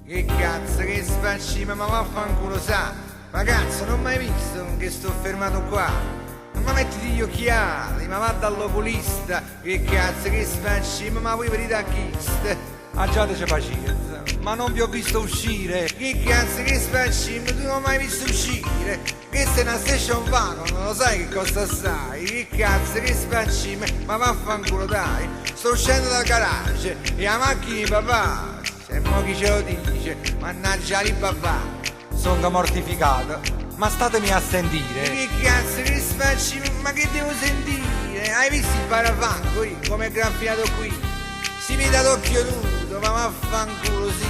Che cazzo, che sfaccima, ma vaffanculo sa! Ma cazzo, non m'hai visto che sto fermato qua? Ma mettiti gli occhiali, ma va dall'oculista! Che cazzo, che sfaccima, ma voi vedete a chi sta? Aggiateci pazienza, ma non vi ho visto uscire. Che cazzo, che sfaccima, tu non m'hai visto uscire? Questa è una station wagon, non lo sai che costa assai? Che cazzo, che sfaccima, ma vaffanculo dai! Sto uscendo dal garage e la macchina di papà, se mo chi ce lo dice, mannaggia li papà! Sono mortificato, ma statemi a sentire. Che cazzo, che sfaccima, ma che devo sentire? Hai visto il parafango, come è graffiato qui? Si vede ad occhio nudo, ma vaffanculo sì!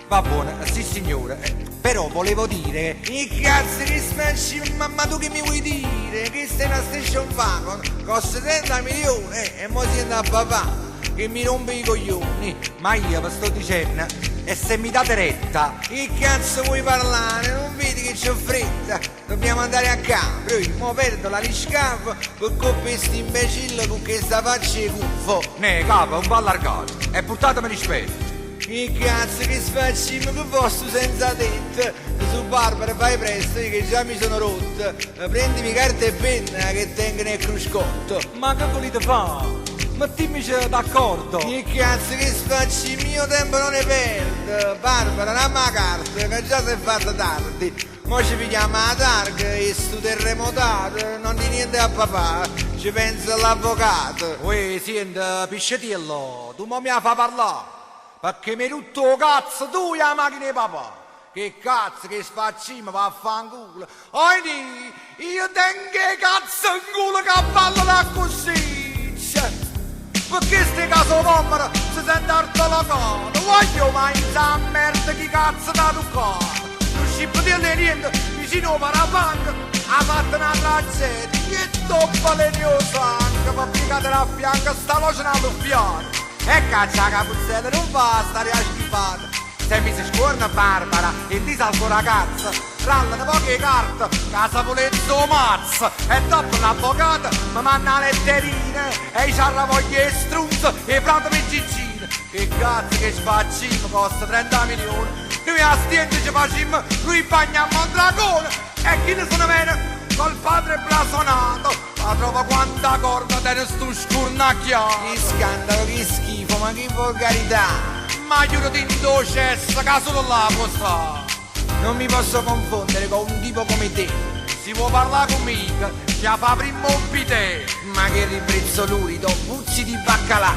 Va buono, sì signore, però volevo dire... Che cazzo che sfaccima, ma tu che mi vuoi dire? Che sei una station wagon, costa 30 milioni e mo si a papà che mi rompe i coglioni. Ma io vi sto dicendo, e se mi date retta... Che cazzo vuoi parlare? Non vedi che c'ho fretta? Dobbiamo andare a Capri, mo perdo la riscavo per colpa di sti imbecille con questa faccia di cuffo. Ne, capo, un po' allargato, e portatemi rispetto. Che cazzo che sfaccima che posso senza tetto? Su Barbara fai presto che già mi sono rotto. Prendimi carta e penna che tengo nel cruscotto. Ma che volete fare? Mettiamoci d'accordo. Che cazzo che sfaccima, io tempo non ne perdo. Barbara, dammi la carta che già si è fatta tardi. Mo ci pigliamo la targa e sto terremotato, non di niente a papà, ci pensa l'avvocato. Uè, senti, piscetiello, tu mo mi fa parlare. Perché mi hai rotto il cazzo tu e la macchina di papà. Che cazzo che sfaccima vaffanculo. Oini, io tengo che cazzo in culo che ballano così. Perché ste caso vommero si sente artolocato. Voglio mangiare merda chi cazzo da toccato. Non scippo delle niente vicino al parafango. Ha fatto una tragedia e dopo le mio sangue. Per piccare a fianco sta locena allo. E caccia capuzzella non va a stare a schifata. Se mi si scorna Barbara e ti salgo ragazza, rallano poche carte, casa volezzo mazza. E dopo l'avvocato mi manda le letterine e i ciarravoglie e struzzo e prato per Gigino. Che cazzo che sfaccimo, costa 30 milioni. Noi a stiente ci facciamo, lui bagna a Mondragone. E chi ne sono bene? Col padre blasonato, ma trova quanta corda tiene sto scurnacchiato. Che scandalo, che schifo, ma che volgarità! Ma aiutati in docessa, che solo là può stare. Non mi posso confondere con un tipo come te. Si può parlare conmigo, ci fa prima un pite. Ma che ribrezzo lurido, puzzi di baccalà.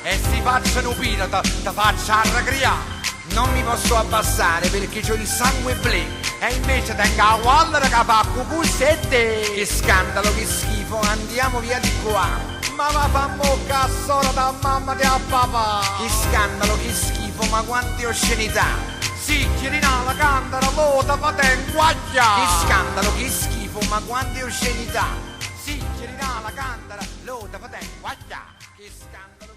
E si facciano pirata, ti faccia arrecriare. Non mi posso abbassare perché c'ho il sangue blu. E invece tengo la gualla che fa cucù e te. Che scandalo, che schifo, andiamo via di qua. Ma va fammo cassora da mamma e a papà. Che scandalo, che schifo, ma quante oscenità. Sì, chiedina la cantara, lota, fa te inguaglia. Che scandalo, che schifo, ma quante oscenità. Sì, chiedina la cantara, lota, fa te inguaglia. Che scandalo.